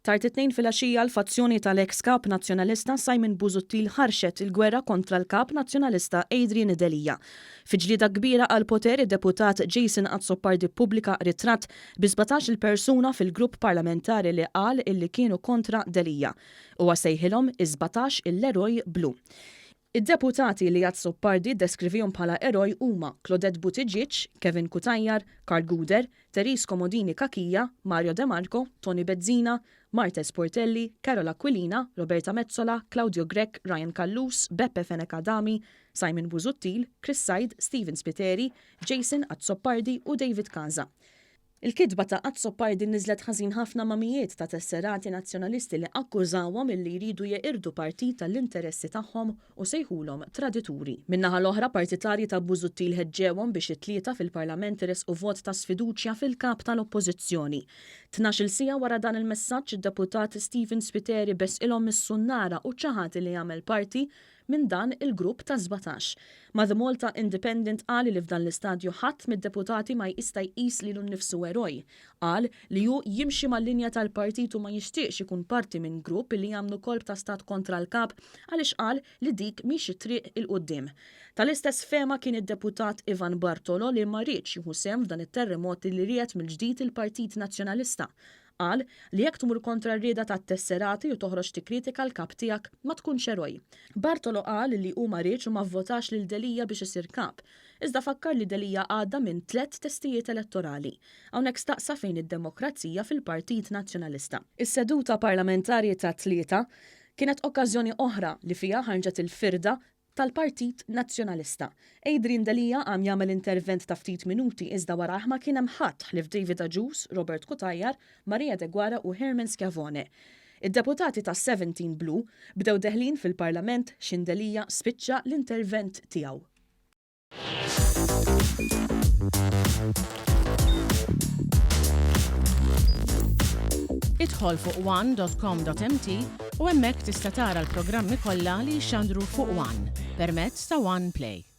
Tard it-Tnejn filgħaxija l-fazzjoni tal-eks Kap Nazzjonalista Simon Busuttil ħarxet il-gwerra kontra l-Kap Nazzjonalista Adrian Delia. Fi ġlieda kbira għall-poter id-Deputat Jason Azzopardi ppubblika ritratt bi 17-il persuna fil-grupp parlamentari li qal illi kienu kontra Delia. Huwa sejħilhom is-17 il-eroj blu. Id-deputati li Azzopardi ddeskrivihom bħala eroj huma Claudette Buttigieg, Kevin Cutajar, Karl Gouder, Therese Comodini Cachia, Mario De Marco, Toni Bezzina, Marthese Portelli, Karol Aquilina, Roberta Metsola, Claudio Grech, Ryan Callus, Beppe Fenech Adami, Simon Busuttil, Chris Said, Stephen Spiteri, Jason Azzopardi u David Casa. Il-kitba ta' Azzopardi niżlet ħażin ħafna ma' mijiet ta' tesserati Nazzjonalisti li akkużawhom illi jridu jeqirdu partit għall-interessi tagħhom u sejħulhom tradituri. Min-naħa l-oħra, partitarji ta' Busuttil ħeġġewhom biex it-Tlieta fil-Parlament iressqu vot ta' sfiduċja fil-Kap tal-Oppożizzjoni. Tnax-il siegħa wara dan il-messaġġ, id-Deputat Stephen Spiteri besqilhom mis-sunnara u ċaħad illi jagħmel parti minn dan il-grupp ta' 17. Ma' The Malta Independent qal li f'dan l-istadju ħadd mid-deputati ma jista' jqis lilu nnifsu eroj. Qal li hu jimxi mal-linja tal-partit u ma jixtieqx ikun parti minn grupp li jagħmlu kolp ta' stat kontra l-Kap għaliex qal li dik mhix it-triq 'il quddiem. Tal-istess fehma kien id-deputat Ivan Bartolo li ma riedx jieħu sehem f'dan it-terremot li riegħed mill-ġdid il-Partit Nazzjonalista. Qal li jekk tmur kontra r-rieda tat-tesserati u toħroġ tikkritika l-kap tiegħek, ma tkunx eroj. Bartolo qal li hu ma riedx u ma vvotax lil Delia biex isir kap. Iżda fakkar li Delia għadda minn tlett testijiet elettorali. Hawnhekk staqsa fejn id-demokrazija fil-Partit Nazzjonalista. Is-seduta parlamentari tat-Tlieta kienet okkażjoni oħra li fiha ħarġet il-firda tal-Partit Nazzjonalista. Adrian Delia qam jagħmel intervent ta' ftit minuti iżda warajh ma kien hemm ħadd ħlief David Agius, Robert Cutajar, Maria Deguara u Herman Schiavone. Id-deputati tas-Seventeen Blue bdew deħlin fil-Parlament x'in Delia spiċċa l-intervent tiegħu. Idħol fuq one.com.mt u hemmhekk tista' tara l-programmi kollha li jixxandru fuq One permezz ta' One Play.